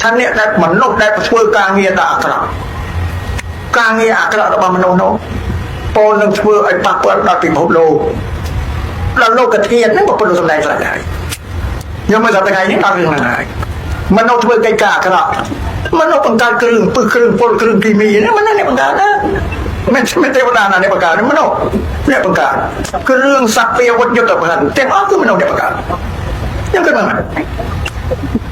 ថាអ្នកដែលមនុស្សដែលធ្វើការងារដ៏អាក្រក់ការងារអាក្រក់របស់មនុស្សនោះពោលនឹងធ្វើឲ្យប៉ះពាល់ដល់ពិភពលោកដល់លោកធាតុហ្នឹងពុទ្ធសម្ដែងស្រេចហើយខ្ញុំមកដល់ថ្ងៃនេះដល់រឿងហ្នឹងហើយមនុស្សធ្វើកិច្ចការអាក្រក់មនុស្សបង្កើតគ្រឿងពឹសគ្រឿងពុលគ្រឿងគីមីហ្នឹងមិនអ្នកបង្កើតណាមិនមិនទេវតាណាអ្នកបង្កើតមនុស្សអ្នកបង្កើតគ្រឿងសព្វាវុធយុទ្ធភ័ណ្ឌទាំងអស់គឺមនុស្សអ្នកបង្កើតខ្ញុំគិតមក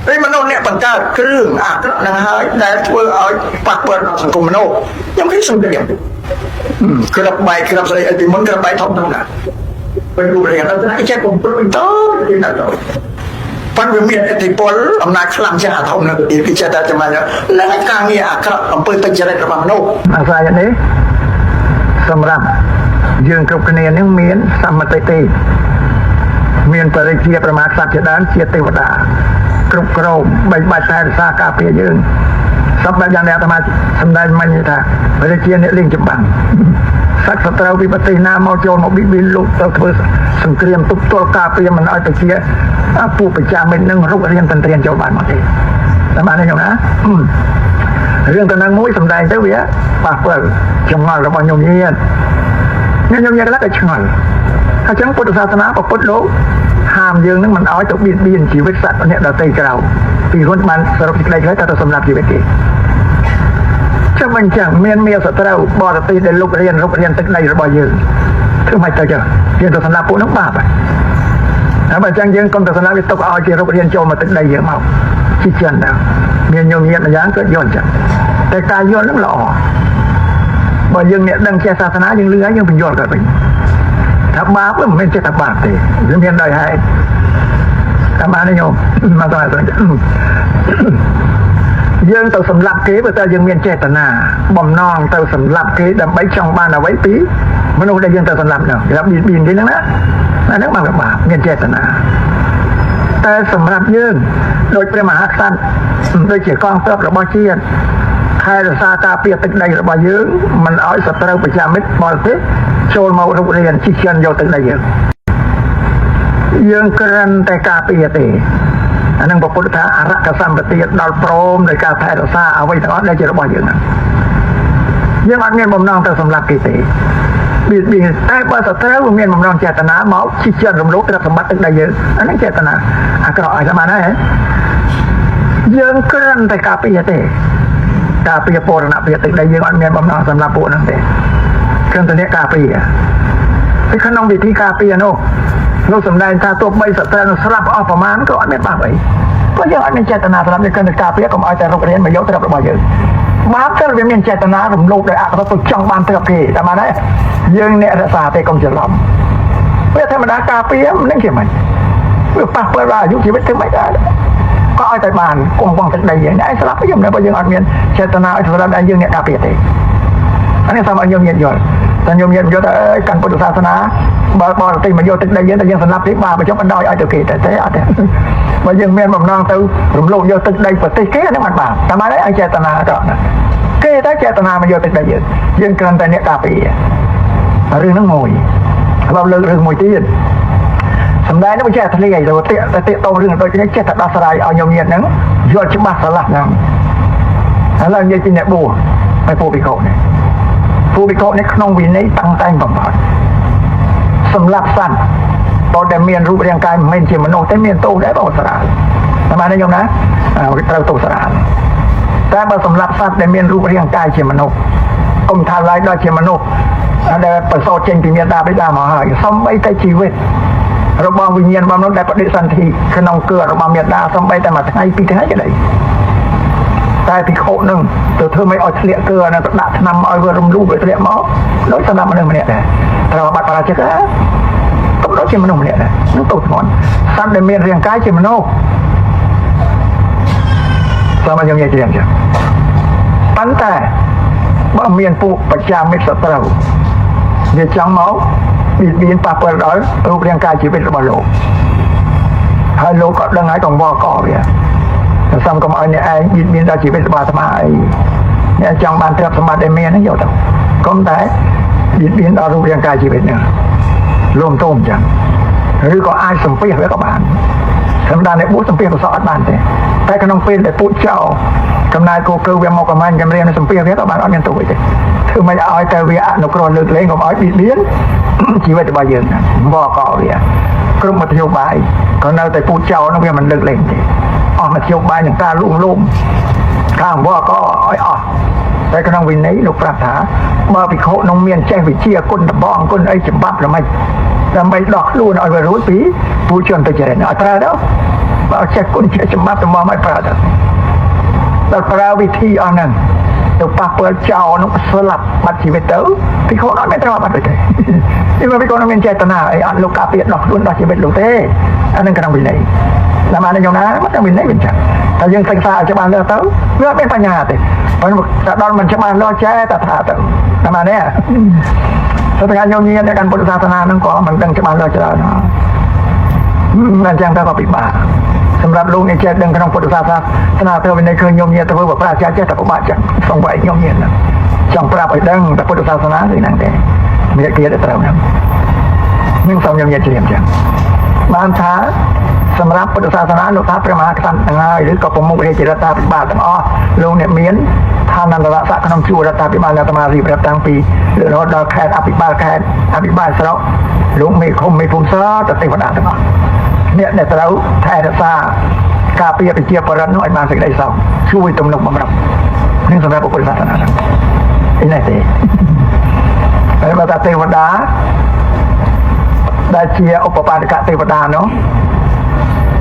ហើយមនុស្សអ្នកបង្កើតគ្រឿងអាក្រក់ហ្នឹងហើយដែលធ្វើឲ្យប៉ះពាល់ដល់សង្គមមនុស្សខ្ញុំគិតសង្គ្រាមក្របបែកក្របស្អីពីមុនក្របបែកធំធំណាស់ពេលរូបរាងទៅតែចេះកំព្រួយតទៅណាទៅប៉ុន្តែវាមានឥទ្ធិពលអំណាចខ្លាំងជាងអាធំនៅទីគេចេះតែចាំហ្នឹងហើយការងារអាក្រក់អំពើទុច្ចរិតរបស់មនុស្ស អាស្រ័យនេះសម្រាប់យើងគ្រប់គ្នានឹងមានសមតិទេមានបរិជាប្រមាសត្វជាដើមជាទេវតាគ្រប់គ្រងបីបាច់តែរក្សាការពារយើងសពបែបយ៉ាងដែលអាត្មាសម្ដែងមិញថាបរិជាអ្នកលេងចម្បាំងសត្វសត្រូវពីប្រទេសណាមកចូលមកប៊ីប៊ីលោកទៅធ្វើសង្គ្រាមទប់ទល់ការពារមិនឲ្យប្រជាពួកប្រជាមិត្តនឹងរុករានតន្ត្រានចូលបានមកទេតែបានទេញោមណារឿងតំណែងមួយសម្ដែងទៅវាប៉ះពាល់ចម្ងល់របស់ញោមញាតញោមញាតខ្លះក៏ឆ្ងល់អញ្ចឹងពុទ្ធសាសនាពុទ្ធលោកហាមយើងនឹងមិនឲ្យទៅបៀតបៀនជីវិតសត្វអ្នកដទៃក្រៅពីរុនបានសរុបសេចក្តីខ្លះតែទៅសម្រាប់ជីវិតគេចាំអញ្ចឹងមានមានសត្រូវបរទេសដែលលុករៀនរុករៀនទឹកដីរបស់យើងធ្វើម៉េចទៅចុះយើងទៅសម្រាប់ពួកនោះបាបហើយបើអញ្ចឹងយើងកុំទៅសម្រាប់វាទុកឲ្យគេរុករៀនចូលមកទឹកដីយើងមកជីចិនដែរមានញោមញាតម្យ៉ាងក៏យល់អញ្ចឹងតែការយល់នឹងល្អបើយើងអ្នកដឹងចេះសាសនាយើងលឺហើយយើងបញ្យល់គាត់វិញថាបាបមិនមែនចេះតែបាបទេវាមានដោយហេតុតាមបានទេញោមមកតើយើងទៅសម្លាប់គេបើតើយើងមានចេតនាបំណងទៅសម្លាប់គេដើម្បីចង់បានអ្វីពីមនុស្សដែលយើងទៅសម្លាប់នោះគេថាបៀតបៀនគេហ្នឹងណាអាហ្នឹងបានបាបមានចេតនាតែសម្រាប់យើងដោយព្រះមហាក្សត្រដូចជាកងទ័ពរបស់ជាតិថែរក្សាការពារទឹកដីរបស់យើងមិនឲ្យសត្រូវប្រជាមិត្តបរទេសចូលមករុករានជិះជាន់យកទឹកដីយើងយើងគ្រាន់តែការពារទេអានឹងពុទ្ធថាអរកសម្បទាដល់ព្រមដោយការថែរក្សាអ្វីទាំងអស់ដែលជារបស់យើងហ្នឹងយើងអត់មានបំណងទៅសម្លាប់គេទេបៀតបៀនតែបើសត្រូវវាមានបំណងចេតនាមកជិះជាន់រំលោភទ្រព្យសម្បត្តិទឹកដីយើងអានឹងចេតនាអាក្រក់ឲ្យបានហើយយើងគ្រាន់តែការពារទេការពារបូរណភាពទឹកដីយើងអត់មានបំណងសម្រាប់ពួកហ្នឹងទេគ្រាន់តែអ្នកការពារតែក្នុងវិធីការពារនោះលោកសម្ដែងថាទោះបីសត្រូវនឹងស្លាប់អស់ប្រមាណក៏អត់មានបាបអីក៏យើងអត់មានចេតនាសម្រាប់យើងគ្រាន់តែការពារកុំឲ្យតែរុករានមកយកទ្រព្យរបស់យើងបាបទៅវាមានចេតនារំលោភដោយអកុសលទៅចង់បានទ្រព្យគេតែបានហើយយើងអ្នករក្សាទេកុំច្រឡំវាធម្មតាការពារមិនដឹងជាម៉េចវាប៉ះពាល់ដល់អាយុជីវិតធ្វើម៉េចដែរក៏ឲ្យតែបានគង់វង្សទឹកដីយើងឯងស្លាប់យើងមិនបើយើងអត់មានចេតនាឲ្យសម្រាប់ដល់យើងអ្នកការពារទេអានេះសូមឲ្យយើងញាតិយល់តែញោមញាតិយល់ថាអើយកាន់ពុទ្ធសាសនាបើបរទេសមកយកទឹកដីយើងតែយើងសម្លាប់ទេបាបចុះបណ្ដោយឲ្យទៅគេតែទេអត់ទេបើយើងមានបំណងទៅរំលោភយកទឹកដីប្រទេសគេអានេះមិនបាបតាមហើយឲ្យចេតនាក៏ណាគេតែចេតនាមកយកទឹកដីយើងយើងគ្រាន់តែអ្នកការពាររឿងហ្នឹងមួយហើយបើលើករឿងមួយទៀតសម្ដែងនោះចេះធ្លាយទៅតាកតាកតោរឿងដូចនេះចេះតែដោះស្រាយឲ្យញោមញាតិហ្នឹងយល់ច្បាស់ស្រឡះហ្នឹងឥឡូវនិយាយពីអ្នកបួសហើយពួកភិក្ខុនេះពួកភិក្ខុនេះក្នុងវិន័យតាំងតែងបំផុតសម្លាប់សត្វបើតែមានរូបរាងកាយមិនមែនជាមនុស្សទេមានទោសដែរបងស្រាលតែបានទេញោមណាត្រូវទោសស្រាលតែបើសម្លាប់សត្វដែលមានរូបរាងកាយជាមនុស្សកុំថាឡើយដល់ជាមនុស្សដែលប្រសូតចេញពីមាតាបិតាមកហើយសំបីតែជីវិតរបស់វិញ្ញាណរបស់មនុស្សដែលបដិសន្ធិក្នុងគឺរបស់មាតាសំបីតែមួយថ្ងៃពីរថ្ងៃក៏ដែរតែភិក្ខុនឹងទៅធ្វើមិនឲ្យធ្លាក់គឺអានឹងទៅដាក់ថ្នាំឲ្យវារំលូវាធ្លាក់មកដូចសម្រាប់មនុស្សម្នាក់ដែរត្រូវបាត់បរាជិកទុកដូចជាមនុស្សម្នាក់ដែរនឹងទោសធ្ងន់សត្វដែលមានរាងកាយជាមនុស្សសូមឲ្យយើងនិយាយជាងចឹងប៉ុន្តែបើមានពួកប្រជាមិត្តសត្រូវវាចង់មកបៀតបៀនប៉ះពាល់ដល់រូបរាងកាយជីវិតរបស់លោកហើយលោកក៏ដឹងហើយកង្វល់កវាសំកុំឲ្យអ្នកឯងបៀតបៀនដល់ជីវិតរបស់អាត្មាអីអ្នកចង់បានទ្រព្យសម្បត្តិដែលមានហ្នឹងយកទៅកុំតែបៀតបៀនដល់រូបរាងកាយជីវិតហ្នឹងលំទោមចឹងឬក៏អាចសំពះវាក៏បាន សម្ដានអ្នកបួសសំភារប្រសក់អត់បានទេតែក្នុងពេលដែលពួកចោលកំណាយគោកើវាមកកំាញ់កំរៀនសំភារវាក៏បានអត់មានទោសអីទេធ្វើមិនឲ្យតែវាអនុគ្រោះលើកលែងកុំឲ្យបៀតបៀនជីវិតរបស់យើងវកវាគ្រប់មធ្យោបាយក៏នៅតែពួកចោលនោះវាមិនលើកលែងទេអស់មធ្យោបាយនឹងការលួងលោមការវកឲ្យអស់តែក្នុងវិន័យលោកប្រាប់ថាបើភិក្ខុនោះមានចេះវិជាគុណដបងគុណអីច្បាប់ល្មិចដើម្បីដោះខ្លួនឲ្យវារួចពីពូជនទៅចរិតអត់ប្រើទៅបើចេះគុណចេះច្បាប់តម្រាំឲ្យប្រើទៅដល់ប្រើវិធីអស់ហ្នឹងទៅប៉ះពាល់ចោលនោះស្លាប់បាត់ជីវិតទៅភិក្ខុអត់មានត្រូវបាត់ទេពីព្រោះភិក្ខុនោះមានចេតនាអីអត់លោកការពារដោះខ្លួនដោះជីវិតលោកទេអានឹងក្នុងវិន័យតាមអានេះយ៉ាងណាមកក្នុងវិន័យវិញចឹងតែយើងសិក្សាឲ្យច្បាស់លាស់ទៅវាអត់មានបញ្ហាទេប៉ុន្តែដល់មិនច្បាស់លាស់ចេះតែថាទៅតាមអានេះសត្វថ្ងៃញោមញៀននៅកាន់ពុទ្ធសាសនាហ្នឹងក៏មិនដឹងច្បាស់លាស់ច្រើនណាអញ្ចឹងទៅក៏ពិបាកសម្រាប់លោកអ្នកចេះដឹងក្នុងពុទ្ធសាសនាទៅវិន័យឃើញញោមញៀនទៅបើប្រាចាចេះតែពិបាកចឹងសង្វ័យញោមញៀនចង់ប្រាប់ឲ្យដឹងតែពុទ្ធសាសនាគឺហ្នឹងទេមានគេទៅត្រូវហ្នឹងនឹងសូមញោមញៀនជ្រាបចឹងបានថាសម្រាប់ពុទ្ធសាសនាលោកថាព្រះមហាក្សត្រទាំងហើយឬក៏ប្រមុខរាជរដ្ឋាភិបាលទាំងអស់លោកអ្នកមានឋានន្តរស័ក្តិក្នុងជួររដ្ឋាភិបាលអាត្មារៀបរាប់តាំងពីរហូតដល់ខេត្តអភិបាលខេត្តអភិបាលស្រុកលោកមេឃុំមេភូមិសតទេវតាទាំងអស់អ្នកដែលត្រូវថែរក្សាការពារប្រជាពលរដ្ឋនោះឲ្យបានសេចក្តីសុខជួយទំនុកបំរុងនឹងសម្រាប់ពុទ្ធសាសនាហ្នឹងឯនេះទេហើយបើតាទេវតាដែលជាឧបបាទកទេវតានោះ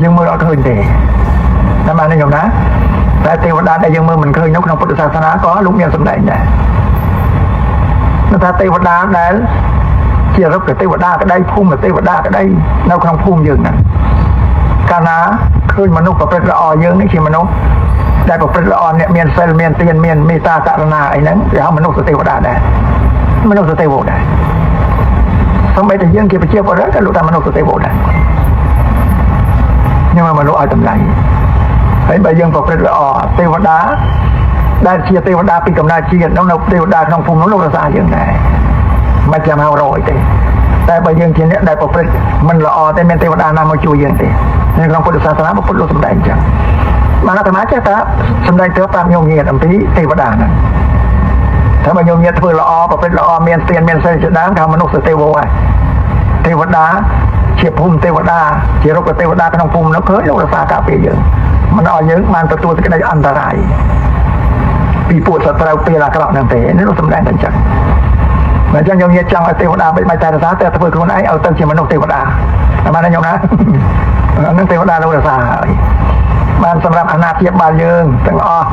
យើងមើលអត់ឃើញទេតាមបានខ្ញុំណាតែទេវតាដែលយើងមើលមិនឃើញនោះក្នុងពុទ្ធសាសនាក៏លោកមានសម្ដែងដែរថាទេវតាដែលជារុក្ខទេវតាក្តីភូមិទេវតាក្តីនៅក្នុងភូមិយើងហ្នឹងកាលណាឃើញមនុស្សប្រព្រឹត្តល្អយើងនេះជាមនុស្សដែលប្រព្រឹត្តល្អអ្នកមានសិលមានទានមានមេត្តាករុណាអីហ្នឹងគេហៅមនុស្សទេវតាដែរមនុស្សទេវតាដែរសូម្បីតែយើងជាប្រជាពលរដ្ឋក៏លោកថាមនុស្សទេវតាដែរខ្ញុំមនុស្សឲ្យតម្លៃហើយបើយើងប្រព្រឹត្តល្អទេវតាដែលជាទេវតាពីកំណើតជាតិនោះនៅទេវតាក្នុងភូមិនោះលោករក្សាយើងដែរមិនចាំហៅរយទេតែបើយើងជាអ្នកដែលប្រព្រឹត្តមិនល្អទេមានទេវតាណាមកជួយយើងទេនៅក្នុងពុទ្ធសាសនាពុទ្ធលោកសម្ដែងអញ្ចឹងបានអាត្មាចេះតែសម្ដែងទៅប្រាប់ញោមញាតអំពីទេវតាហ្នឹងថាបើញោមញាតធ្វើល្អប្រព្រឹត្តល្អមានទានមានសិលជាដើមថាមនុស្សទេវោហើយទេវតាជាភូមិទេវតាជារុក្ខទេវតាក្នុងភូមិនោះឃើញលោករក្សាការពារយើងមិនឲ្យយើងបានទទួលសេចក្តីអន្តរាយពីពួកសត្រូវពេលអាក្រក់ហ្នឹងទេនេះលោកសម្ដែងតែអញ្ចឹងបើអញ្ចឹងខ្ញុំនិយាយចង់ឲ្យទេវតាបីបាច់តែរក្សាតែធ្វើខ្លួនឯងឲ្យទៅជាមនុស្សទេវតាតែបានខ្ញុំណាហ្នឹងទេវតាលោករក្សាហើយបានសម្រាប់អាណាព្យាបាលយើងទាំងអស់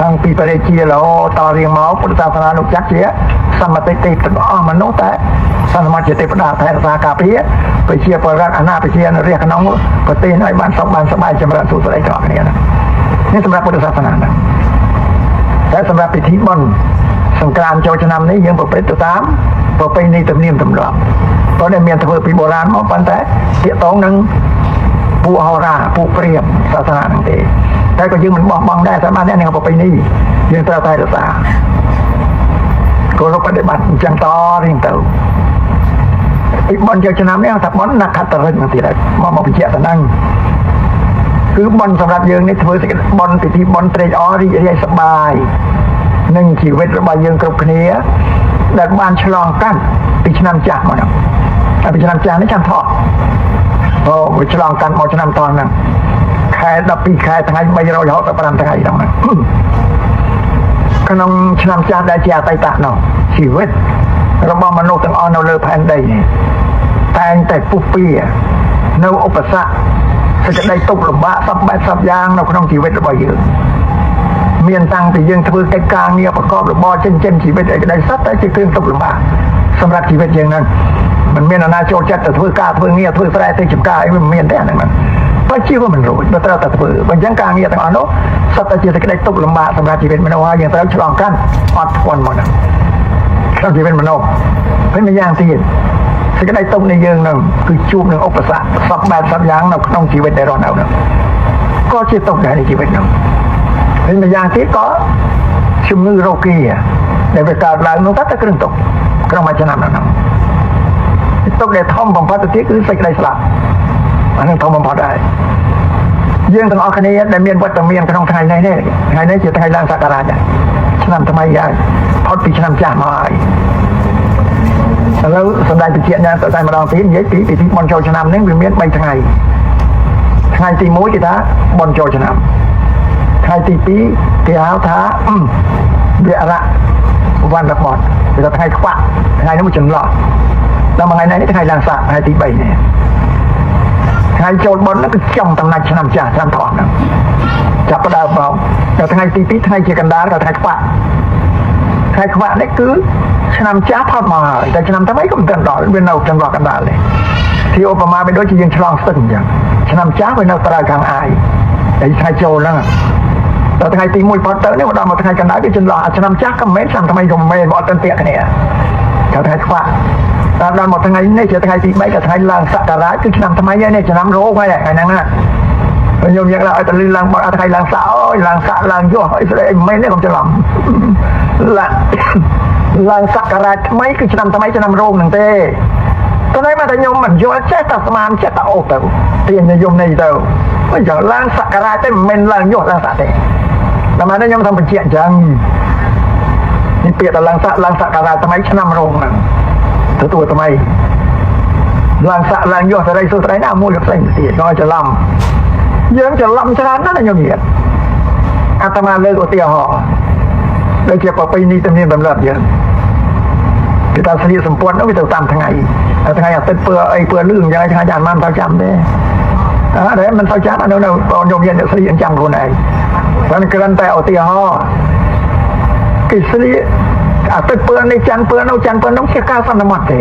តាំងពីបរិជារហូតតរៀងមកពុទ្ធសាសនាលោកចាត់ជាសមតិទេពទាំងអស់មនុស្សតែសន្មតជាទេវតាថែរក្សាការពារប្រជាពលរដ្ឋអាណាព្យារាជក្នុងប្រទេសឲ្យបានសុខបានសប្បាយចម្រើនសួស្តីទាំងអស់គ្នានេះសម្រាប់ពុទ្ធសាសនាហ្នឹងតែសម្រាប់ពិធីបុណ្យសង្ក្រាន្តចូលឆ្នាំនេះយើងប្រព្រឹត្តទៅតាមប្រពៃណីទំនៀមទម្លាប់ប៉ុន្តែមានធ្វើពីបុរាណមកប៉ុន្តែទាក់ទងនឹងពួកហោរាពួកព្រាហ្មណ៍សាសនាហ្នឹងទេតែក៏យើងមិនបោះបង់ដែរតែបាននេះប្រពៃណីយើងត្រូវតែរក្សាគោរពបដិបត្តិអញ្ចឹងតរៀងទៅពីបុណ្យចូលឆ្នាំនេះថាបុណ្យនក្ខត្តរិទ្ធមកទៀតហើយមកបញ្ជាក់ទៅហ្នឹងគឺបុណ្យសម្រាប់យើងនេះធ្វើសេចក្តីបុណ្យពិធីបុណ្យត្រេកអររីករាយសប្បាយនឹងជីវិតរបស់យើងគ្រប់គ្នាដែលបានឆ្លងកាត់ពីឆ្នាំចាស់មកហ្នឹងហើយពីឆ្នាំចាស់នេះចាំថោះអូវាឆ្លងកាត់មកឆ្នាំថោះហ្នឹងខែ12ខែថ្ងៃ365ថ្ងៃហ្នឹងក្នុងឆ្នាំចាស់ដែលជាអតីតនោះជីវិតរបស់មនុស្សទាំងអស់នៅលើផែនដីនេះតែងតែពុះពៀនៅឧបសគ្គសេចក្តីទុក្ខលំបាកសពបែបសពយ៉ាងនៅក្នុងជីវិតរបស់យើងមានតាំងពីយើងធ្វើកិច្ចការងារប្រកបរបរចិញ្ចឹមជីវិតអីក្តីសុទ្ធតែជាគ្រឿងទុក្ខលំបាកសម្រាប់ជីវិតយើងហ្នឹងមិនមាននរណាចូលចិត្តទៅធ្វើការធ្វើងារធ្វើស្រែធ្វើចំការអីមិនមានទេអាហ្នឹងបើជីវិតមិនរួចបើត្រូវតែធ្វើបើអញ្ចឹងការងារទាំងអស់នោះសុទ្ធតែជាសេចក្តីទុក្ខលំបាកសម្រាប់ជីវិតមនុស្សហើយយើងត្រូវឆ្លងកាត់អត់ធន់មកហ្នឹងក្នុងជីវិតមនុស្សហើយម្យ៉ាងទៀតសេចក្តីទុក្ខនៃយើងហ្នឹងគឺជួបនឹងឧបសគ្គសពបែបសពយ៉ាងនៅក្នុងជីវិតដែលរស់នៅហ្នឹងក៏ជាទុក្ខដែរនៃជីវិតហ្នឹងហើយម្យ៉ាងទៀតក៏ជំងឺរោគាដែលវាកើតឡើងនោះតែគ្រឿងទុក្ខក្នុងមួយឆ្នាំហ្នឹងទុក្ខដែលធំបំផុតទៅទៀតគឺសេចក្តីស្លាប់អានឹងធំបំផុតដែរ យើងទាំងអស់គ្នាដែលមានវត្តមានក្នុងថ្ងៃនេះនេះថ្ងៃនេះជាថ្ងៃឡើងសករាជឆ្នាំថ្មីហើយផុតពីឆ្នាំចាស់មកហើយឥឡូវសម្ដែងបញ្ជាក់ញ៉ាំតែម្ដងទៀតនិយាយពីពិធីបុណ្យចូលឆ្នាំនេះវាមាន3ថ្ងៃថ្ងៃទី1គេថាបុណ្យចូលឆ្នាំថ្ងៃទី2គេហៅថាវរៈវណ្ណបតវាថាថ្ងៃខ្វាក់ថ្ងៃនោះចន្លោះដល់មួយថ្ងៃនេះថ្ងៃឡើងស័កថ្ងៃទី3នេះថ្ងៃចូលបុណ្យនោះគឺចុងតំណាច់ឆ្នាំចាស់ឆ្នាំថោះហ្នឹងចាប់ផ្ដើមមកដល់ថ្ងៃទី2ថ្ងៃជាកណ្ដាលដល់ថ្ងៃខ្វាក់ថ្ងៃខ្វាក់នេះគឺឆ្នាំចាស់ផុតមកហើយតែឆ្នាំថ្មីក៏មិនទាន់ដល់វានៅចន្លោះកណ្ដាលនេះទីឧបមាវាដូចជាយើងឆ្លងស្ទឹងអញ្ចឹងឆ្នាំចាស់វានៅត្រើយខាងអាយហើយថ្ងៃចូលហ្នឹងដល់ថ្ងៃទី1ផុតទៅនេះមកដល់មកថ្ងៃកណ្ដាលវាចន្លោះឆ្នាំចាស់ក៏មិនមែនឆ្នាំថ្មីក៏មិនមែនអត់ទាន់ពាក់គ្នាដល់ថ្ងៃខ្វាក់ដល់ដល់មកថ្ងៃនេះជាថ្ងៃទី3ក៏ថ្ងៃឡើងសករាជគឺឆ្នាំថ្មីហើយនេះឆ្នាំរោងហើយថ្ងៃហ្នឹងណាខ្ញុំយ៉ាងឲ្យតលឺឡើងបត់ថ្ងៃឡើងសក់អូយឡើងសក់ឡើងយោអីស្ដីអីមិនមែនទេកុំច្រឡំឡើងឡើងសករាជថ្មីគឺឆ្នាំថ្មីឆ្នាំរោងហ្នឹងទេតើមកតែខ្ញុំមិនយល់ចេះតែស្មានចេះតែអូសទៅទាញនិយមនេះទៅមិនចឹងឡើងសករាជទេមិនមែនឡើងយោឡើងសក់ទេតែមកនេះខ្ញុំសូមបញ្ជាក់អញ្ចឹងនេះពាក្យតែឡើងសក់ឡើងសករាជថ្មីឆ្នាំរោងហ្នឹងទទួលថ្មីឡើងសក់ឡើងយោសេរីសុស្ដីណាមួយផ្សេងទៀតដល់ច្រឡំយើងច្រឡំច្រើនណាស់ខ្ញុំនិយាយអាត្មាលើកឧទាហរណ៍ដូចជាប្រពៃណីទំនៀមទម្លាប់យើងគេថាស្លៀកសម្ព័ន្ធនោះវាទៅតាមថ្ងៃថ្ងៃអាទិត្យពើអីពើលឿងយ៉ាងថ្ងៃចាំមិនទៅចាំទេអើតែមិនទៅចាំនៅនៅបងខ្ញុំមានអ្នកស្លៀកចាំខ្លួនឯងប៉ុន្តែគ្រាន់តែឧទាហរណ៍គេស្លៀកអាទិត្យពើនេះច័ន្ទពើនោះច័ន្ទពើនោះជាការសន្មត់ទេ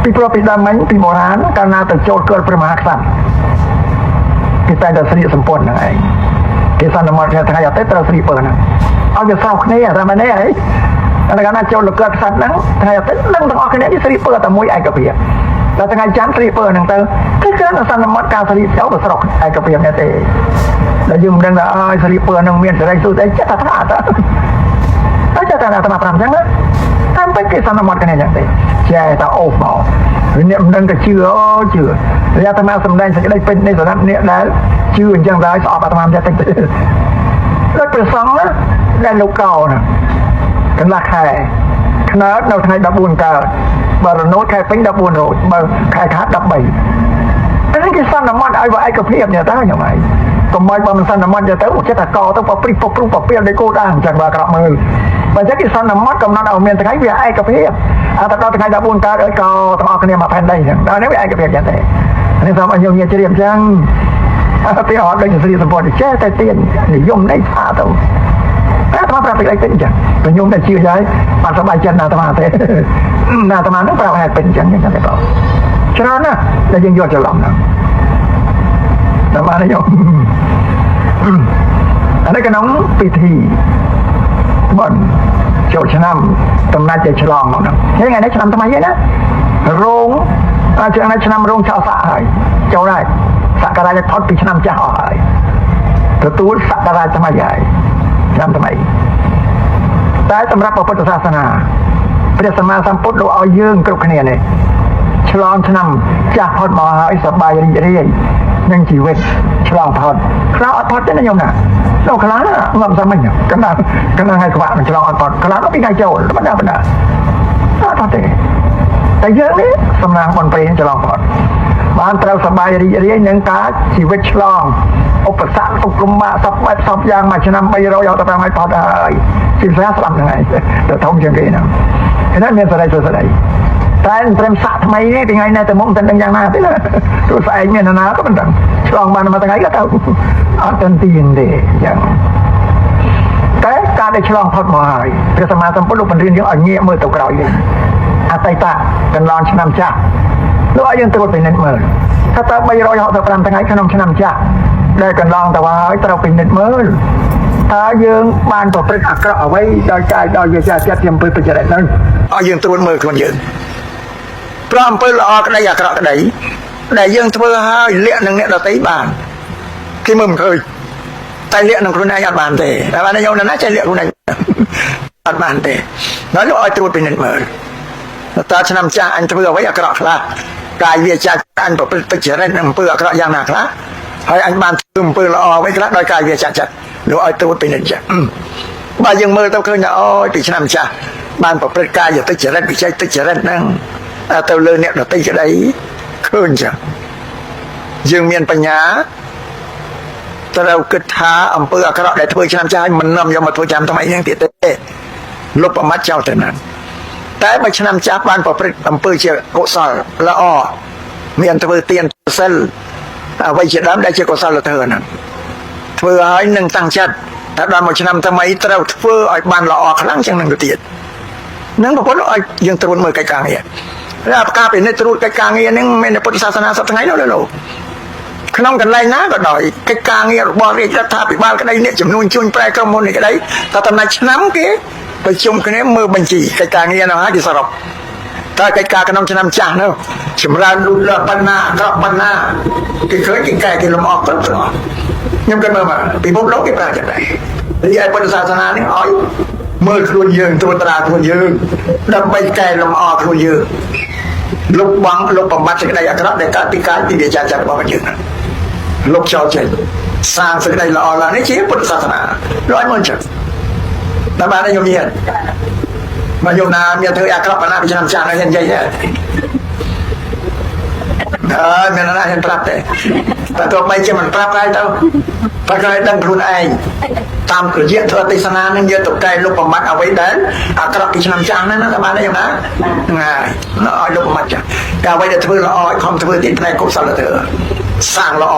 ពីព្រោះពីដើមមិញពីបុរាណកាលណាទៅចូលកើតព្រះមហាក្សត្រគេតែតែស្លៀកសម្ព័ន្ធហ្នឹងឯងគេសន្មត់ថាថ្ងៃអាទិត្យត្រូវស្លៀកពើហ្នឹងឲ្យវាសោកគ្នាតែមែនទេអីតែកាលណាចូលលកើតក្សត្រហ្នឹងថ្ងៃអាទិត្យនឹងទាំងអស់គ្នានេះស្លៀកពើតែមួយឯកភាពដល់ថ្ងៃច័ន្ទស្លៀកពើហ្នឹងទៅគឺគ្រាន់តែសន្មត់ការស្លៀកចូលទៅស្រុកឯកភាពនេះទេដល់យើងមិនដឹងថាអើយស្លៀកពើហ្នឹងមានសេរីសុទ្ធអីចិត្តថាតែតែចិត្តតែអាត្មាប្រាប់អញ្ចឹងណាតាមពិតគេសន្មត់គ្នាអញ្ចឹងទេចេះតែអូសមកអ្នកមិនដឹងក៏ជឿអូជឿអាត្មាសម្ដែងសេចក្តីពិតនេះសម្រាប់អ្នកដែលជឿអញ្ចឹងដែរស្អប់អាត្មាមិនចេះតិចទេដូចព្រះសង្ឃណាដែលលោកកោណាកន្លះខែខ្នើតនៅថ្ងៃ14កើតបើរនោតខែពេញ14រោចបើខែខាត13តែនេះគេសន្មត់ឲ្យបើឯកភាពនេះតើខ្ញុំឯងកុំឲ្យបើមិនសន្មត់ទៅចិត្តតែកទៅបើព្រិះពព្រុសពពៀលដូចគោដាងអញ្ចឹងបើក្រក់មើលបើអញ្ចឹងគេសន្មត់កំណត់ឲ្យមានថ្ងៃវាឯកភាពអត់ដល់ថ្ងៃ14កើតឲ្យកោទាំងអស់គ្នាមកផែនដីអញ្ចឹងដល់នេះវាឯកភាពចឹងទេនេះសូមឲ្យខ្ញុំញាជ្រាបអញ្ចឹងអត់ទេអត់ដូចស្រីសម្ព័ន្ធចេះតែទៀននិយមនេះថាទៅតែអាត្មាប្រាប់ពីអីទៅអញ្ចឹងព្រោះខ្ញុំតែជឿហើយអត់សប្បាយចិត្តណាអាត្មាទេណាអាត្មានឹងប្រាប់ហេតុពេញអញ្ចឹងអញ្ចឹងទេបងច្រើនណាស់ដែលយើងយកច្រឡំហ្នឹងតែបានខ្ញុំអានេះក្នុងពិធីបុណ្យចូលឆ្នាំតំណាច់តែឆ្លងមកហ្នឹងថ្ងៃនេះឆ្នាំថ្មីហ្នឹងណារោងអាចឆ្នាំរោងឆោស័កហើយចូលហើយសករាជផុតពីឆ្នាំចាស់អស់ហើយទទួលសករាជថ្មីហើយឆ្នាំថ្មីតែសម្រាប់ពុទ្ធសាសនាព្រះសម្មាសម្ពុទ្ធលោកឲ្យយើងគ្រប់គ្នានេះឆ្លងឆ្នាំចាស់ផុតមកហើយសប្បាយរីករាយនឹងជីវិតឆ្លងផុតខ្លះអត់ផុតទេណាញោមណាលោកខ្លះងំសាមិញកណ្ដាលកណ្ដាលថ្ងៃក្បាក់ឆ្លងអត់ផុតខ្លះទៅពីថ្ងៃចូលបណ្ដាបណ្ដាអត់ផុតទេតែយើងនេះសំណាងបនព្រេងឆ្លងផុតបានត្រូវសប្បាយរីករាយនឹងការជីវិតឆ្លងឧបសគ្គទុក្ខលំបាកសពបែបសពយ៉ាងមួយឆ្នាំ365ថ្ងៃផុតហើយជាពិសេសស្ដាប់ហ្នឹងឯងទៅធំជាងគេហ្នឹងហ្នឹងមានសេរីសុស្ដីតែត្រឹមសាក់ថ្មីនេះពីថ្ងៃនេះទៅមុខមិនដឹងយ៉ាងណាទេណាទោះស្អែកមានណាក៏មិនដឹងឆ្លងបានមួយថ្ងៃក៏ទៅអត់ទាន់ទៀងទេអញ្ចឹងតែការដែលឆ្លងផុតមកហើយព្រះសម្មាសម្ពុទ្ធលោកបង្រៀនយើងឲ្យងាកមើលទៅក្រោយវិញអតីតកន្លងឆ្នាំចាស់លោកឲ្យយើងត្រួតពិនិត្យមើលថាតើ365ថ្ងៃក្នុងឆ្នាំចាស់ដែលកន្លងទៅហើយត្រូវពិនិត្យមើលតើយើងបានប្រព្រឹត្តអាក្រក់អ្វីដោយកាយដោយវាចាចិត្តជាអំពើទុច្ចរិតហ្នឹង ឲ្យយើងត្រួតមើលខ្លួនយើងព្រោះអំពើល្អក្តីអាក្រក់ក្តីដែលយើងធ្វើហើយលាក់នឹងអ្នកដទៃបានគេមើលមិនឃើញតែលាក់នឹងខ្លួនឯងអត់បានទេតែបានខ្ញុំណាចេះលាក់ខ្លួនឯងអត់បានទេដល់លោកឲ្យត្រួតពិនិត្យមើលតើឆ្នាំចាស់អញធ្វើអ្វីអាក្រក់ខ្លះកាយវាចាអញប្រព្រឹត្តទុច្ចរិតនឹងអំពើអាក្រក់យ៉ាងណាខ្លះ ហើយអញបានធ្វើអំពើល្អអ្វីខ្លះដោយកាយវាចាចិត្តលោកឲ្យត្រួតពិនិត្យចាបើយើងមើលទៅឃើញថាអូយពីឆ្នាំចាស់បានប្រព្រឹត្តកាយតិចរិតវិច័យតិចរិតហ្នឹងទៅលើអ្នកដទៃក្តីឃើញចាយើងមានបញ្ញាត្រូវគិតថាអំពើអាក្រក់ដែលធ្វើឆ្នាំចាស់ឲ្យមិននាំយកមកធ្វើឆ្នាំថ្មីហ្នឹងទៀតទេលុបប្រមាត់ចោលទៅណាតែបើឆ្នាំចាស់បានប្រព្រឹត្តអំពើជាកុសលល្អមានធ្វើទានសិលអ្វីជាដើមដែលជាកុសលធម៌ហ្នឹងធ្វើឲ្យនឹងតាំងចិត្តតែដល់មួយឆ្នាំថ្មីត្រូវធ្វើឲ្យបានល្អខ្លាំងជាងនឹងទៅទៀតនឹងប្រពន្ធឲ្យយើងត្រួតមើលកិច្ចការងារហើយការពិនិត្យត្រួតកិច្ចការងារហ្នឹងមិនមែនពុទ្ធសាសនាសប្តាហ៍ថ្ងៃនោះលោកក្នុងកន្លែងណាក៏ដោយកិច្ចការងាររបស់រាជរដ្ឋាភិបាលក្តីអ្នកចំនួនជួញប្រែក្រុមហ៊ុននេះក្តីតែតំណាច់ឆ្នាំគេប្រជុំគ្នាមើលបញ្ជីកិច្ចការងារនោះហើយគេសរុបតើកិច្ចការក្នុងឆ្នាំចាស់នោះចម្រើនលូតលាស់ប៉ុណ្ណាអាក្រក់ប៉ុណ្ណាគេឃើញគេកែគេលំអគ្រប់ទាំងអស់ខ្ញុំគិតមើលមកពិភពលោកគេប្រើចឹងដែររីឯពុទ្ធសាសនានេះឲ្យមើលខ្លួនយើងត្រួតត្រាខ្លួនយើងដើម្បីកែលំអខ្លួនយើងលុបបងលុបបំបត្តិសេចក្តីអាក្រក់ដែលកើតពីកាយពីវាចាចិត្តរបស់យើងហ្នឹងលុបចោលចេញសាងសេចក្តីល្អឡើងនេះជាពុទ្ធសាសនាលោកឲ្យមើលចឹងតែបានខ្ញុំមានមកយកណាមានធ្វើអាក្រក់បណ្ណាពីឆ្នាំចាស់នោះនិយាយទេអើមានណាហ៊ានប្រាប់ទេតែទោះបីជាមិនប្រាប់ហើយទៅតែក៏ឲ្យដឹងខ្លួនឯងតាមរយៈធ្វើទេសនានឹងយកទៅកែលុបបំបត្តិអ្វីដែលអាក្រក់ពីឆ្នាំចាស់ហ្នឹងណាតែបានទេយ៉ាងណាហ្នឹងហើយឲ្យលុបបំបត្តិចាស់តែអ្វីដែលធ្វើល្អឲ្យខំធ្វើទៀតផ្នែកកុសលធម៌សាងល្អ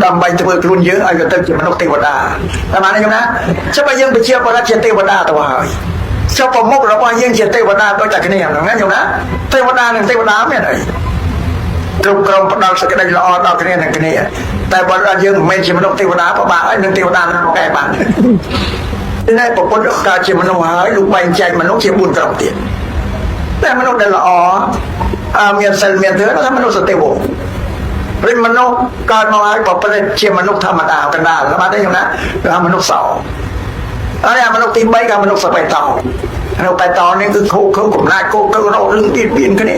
ដើម្បីធ្វើខ្លួនយើងឲ្យវាទៅជាមនុស្សទេវតាតែបានទេយ៉ាងណាចុះបើយើងជាបរិជាទេវតាទៅហើយចុះប្រមុខរបស់យើងជាទេវតាដូចតែគ្នាហ្នឹងណាយ៉ាងណាទេវតានិងទេវតាមានអីគ្រប់គ្រងផ្ដល់សេចក្តីល្អដល់គ្នានឹងគ្នាតែបើដល់យើងមិនមែនជាមនុស្សទេវតាពិបាកហើយនឹងទេវតានឹងកែបាននេះប្រពុតកើតជាមនុស្សហើយលោកបែងចែកមនុស្សជា4ក្រុមទៀតតែមនុស្សដែលល្អមានសិលមានធម៌ថាមនុស្សសទេវោព្រោះមនុស្សកើតមកហើយប្រព្រឹត្តជាមនុស្សធម្មតាកណ្ដាលបាទទេយ៉ាងណាគឺថាមនុស្សសោហើយអាមនុស្សទី3ក៏មនុស្សសបៃតោនៅបៃតោនេះគឺខូខើកំណាចខូខើរករឿងទៀតបៀនគ្នា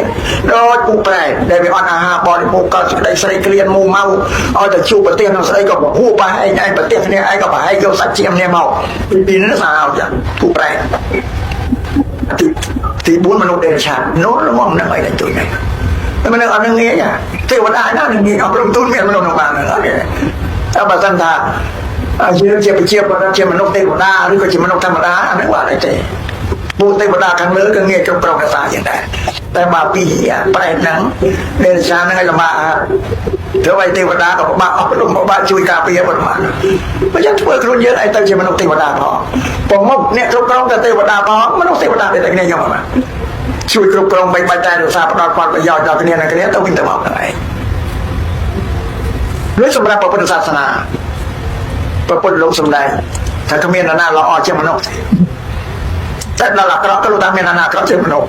ដូចពូប្រែដែលវាអត់អាហារបរិភោគកើតសេចក្តីស្រីក្លៀនមូម៉ៅឲ្យតែជួបប្រទេសនឹងស្រីក៏ហួបប្រហែងឯងប្រទេសគ្នាឯងក៏ប្រហែងយកសាច់ជាមនេះមកពីនេះសាហាវចាពូប្រែទី4មនុស្សដែលឆាតនោះល្ងងនឹងអីតែជួយហ្នឹងតែមនុស្សអត់នឹងងាយទេវតាណានឹងងាយអប់រំទូនមានមនុស្សក្នុងបានហ្នឹងអត់ទេតែបើសិនថាយើងជាប្រជាពលរដ្ឋជាមនុស្សទេវតាឬក៏ជាមនុស្សធម្មតាអាហ្នឹងអត់ទេពួកទេវតាខាងលើក៏ងាយគ្រប់គ្រងរក្សាយ៉ាងដែរតែបើពីប្រែតហ្នឹងដែលឆានហ្នឹងឲ្យលំបាកធ្វើឲ្យទេវតាក៏ពិបាកអប់រំពិបាកជួយការពារប៉ុន្មានបើចឹងធ្វើខ្លួនយើងឲ្យទៅជាមនុស្សទេវតាផងប្រមុខអ្នកគ្រប់គ្រងតែទេវតាផងមនុស្សទេវតាតែគ្នាខ្ញុំបាទជួយគ្រប់គ្រងបីបាច់តែរក្សាផ្ដល់ផលប្រយោជន៍ដល់គ្នានឹងគ្នាទៅវិញទៅមកហ្នឹងឯងឬសម្រាប់ពុទ្ធសាសនាព្រះពុទ្ធលោកសម្ដែងថាគ្មាននរណាល្អជាងមនុស្សតែដល់អាក្រក់ក៏លោកថាមាននរណាអាក្រក់ជាងមនុស្ស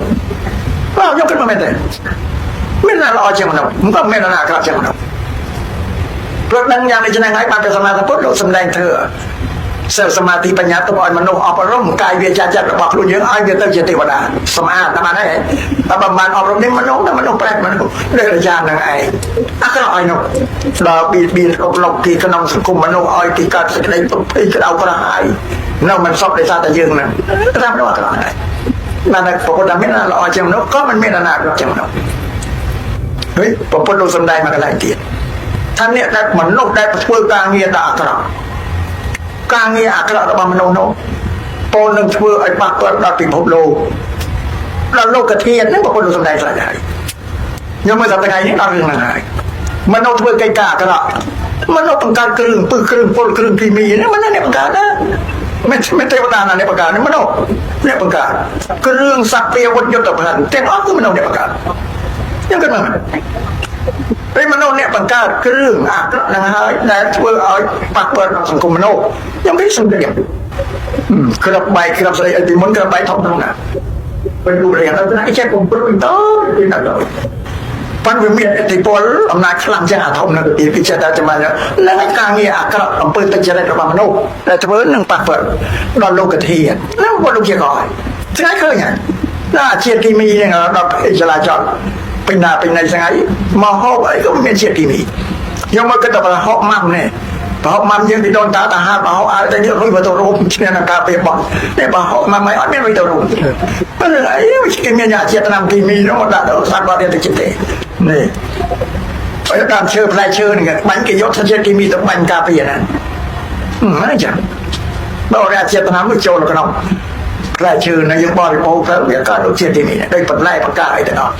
បាទខ្ញុំគិតមកមែនទេមានណាល្អជាងមនុស្សមិនក៏មាននរណាអាក្រក់ជាងមនុស្សព្រោះដឹងយ៉ាងនេះឆ្នាំហើយបានព្រះសម្មាសម្ពុទ្ធលោកសម្ដែងធ្វើសិលសមាធិបញ្ញាទៅឲ្យមនុស្សអប់រំកាយវាចាចិត្តរបស់ខ្លួនយើងឲ្យវាទៅជាទេវតាសម្អាតតាមហ្នឹងតែបើបានអប់រំនេះមនុស្សតែមនុស្សប្រែមនុស្សដែលយ៉ាងហ្នឹងឯងអាក្រក់ឲ្យនោះដល់បៀតបៀនគ្រប់លោកទីក្នុងសង្គមមនុស្សឲ្យគេកើតសេចក្តីទុក្ខភ័យក្តៅក្រហាយនៅមិនសុខដោយសារតែយើងហ្នឹងតាមនោះអាក្រក់ហ្នឹងបានតែប្រពុតតែមានល្អជាងមនុស្សក៏មិនមានអាក្រក់ជាងមនុស្សហើយប្រពុតលោកសំដែងមកកន្លែងទៀតថាអ្នកដែលមនុស្សដែលធ្វើការងារដល់អាក្រក់ការងារអាក្រក់របស់មនុស្សនោះពោលនឹងធ្វើឲ្យប៉ះពាល់ដល់ពិភពលោកដល់លោកធាតុហ្នឹងប្រពុតលោកសំដែងស្រេចហើយខ្ញុំមើលសប្តាហ៍ថ្ងៃនេះដល់រឿងហ្នឹងហើយមនុស្សធ្វើកិច្ចការអាក្រក់មនុស្សបង្កើតគ្រឿងពឹសគ្រឿងពុលគ្រឿងគីមីហ្នឹងមិនអ្នកបង្កើតណាមិនទេវតាណាអ្នកបង្កើតនេះមនុស្សអ្នកបង្កើតគ្រឿងសព្វាវុធយុទ្ធភ័ណ្ឌទាំងអស់គឺមនុស្សអ្នកបង្កើតខ្ញុំគិតមើលពេលមនុស្សអ្នកបង្កើតគ្រឿងអាក្រក់ហ្នឹងហើយដែលធ្វើឲ្យប៉ះពាល់ដល់សង្គមមនុស្សខ្ញុំគិតសង្គ្រាមក្របបែកក្របស្អីពីមុនក្របបែកធំធំណាពេលលូរៀនទៅណាចេះកំព្រួយទៅពីណាទៅប៉ុន្តែវាមានឥទ្ធិពលអំណាចខ្លាំងជាងអាធំនៅទីពីចេះតែចាំហ្នឹងឯការងារអាក្រក់អំពើទុច្ចរិតរបស់មនុស្សដែលធ្វើនឹងប៉ះពាល់ដល់លោកធាតុហ្នឹងគាត់លោកជាកហើយថ្ងៃឃើញហើយណាជាតិគីមីហ្នឹងដល់ចលាចលពេញណាពេញណីថ្ងៃមកហូបអីក៏មានជាតិគីមី ខ្ញុំមកគិតតែប្រហុកម៉ាំនេះប្រហុកម៉ាំយើងពីដូនតាតាហាប្រហុកអើតែនេះរុយទៅរួមឈ្នះនឹងការពារបន់នេះប្រហុកម៉ាំមិនអត់មានរុយទៅរួមបើអីគេមានយ៉ាជាតិឆ្នាំគីមីនោះមកដាក់ទៅសត្វបរិយាទៅចិត្តទេនេះបើតាមឈើផ្លែឈើនេះបាញ់គេយកជាតិគីមីទៅបាញ់ការពារណាហ្នឹងចឹងបើរជាតិឆ្នាំនោះចូលក្នុងផ្លែឈើនៅយើងបរិភោគទៅវាកើតដូចជាតិគីមីដូចបន្លែបកាអីទាំងអស់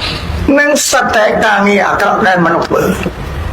នឹងសត្វតែការងារអាក្រក់ដែលមនុស្សធ្វើ។